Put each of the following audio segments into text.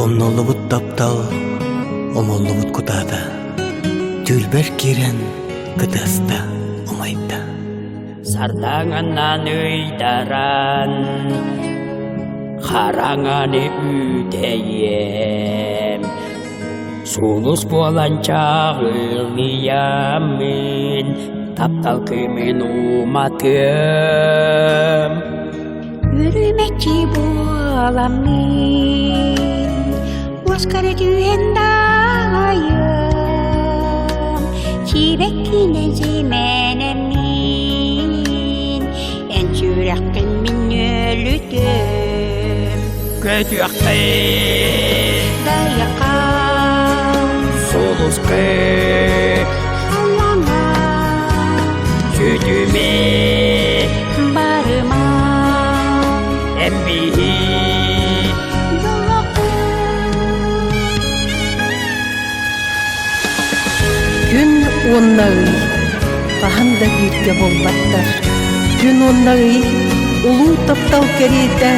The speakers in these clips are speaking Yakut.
Умнуллубут таптал умуллубут кутаата Түүлбэр киирэн кытыаста умайда Сардаҥанан ыйдаран хараҥаны үүтэйиэм Сулус буолан чаҕылыйаммын таптал кыымын уматыам Үрүмэччи буоламмын уоскара түһэн даҕайым Сибэккинэн симэнэммин эн сүрэххин мин өлүтүөм Көтүөххэй Дайаха Сулускай Халлаҥа Сүтүмэ Барыма Эмбиһи Күн уонна ый хаһан да бииргэ буолбаттар. Күн уонна ый улуу таптал кэриэтэ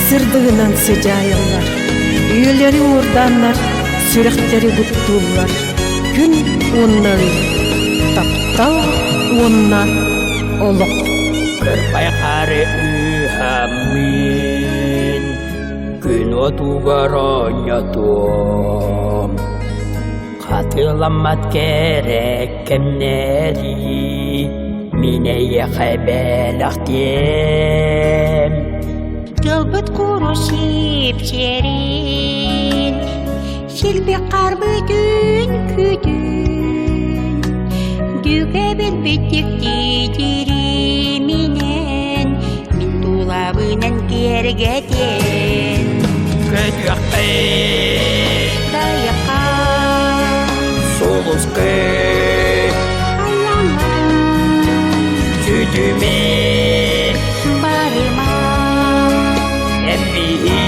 сырдыгынан сыдьаайаллар. Үйэлэри уурдааннар сүрэхтэри буттууллар. Күн уонна ый таптал уонна олох. Кырбай хаары ыыһаммын Күн отугар оонньотуом Хатыламмат кэрэ кэмнэри Мин эйиэхэ бэлэхтиэм Тылбыт куру сип-сиэрин Силбик харбыт үҥкүүтүн Дүүкэбил биттиктиитириминэн Мин тулабынан киэргэтиэн Көтүөххэй Дайаха Сулускай Халлаҥа Сүтүмэ Барыма Эмбиһи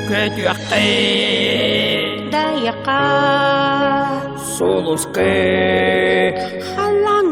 Көтүөххэй Дайаха Сулускай Халлаҥа.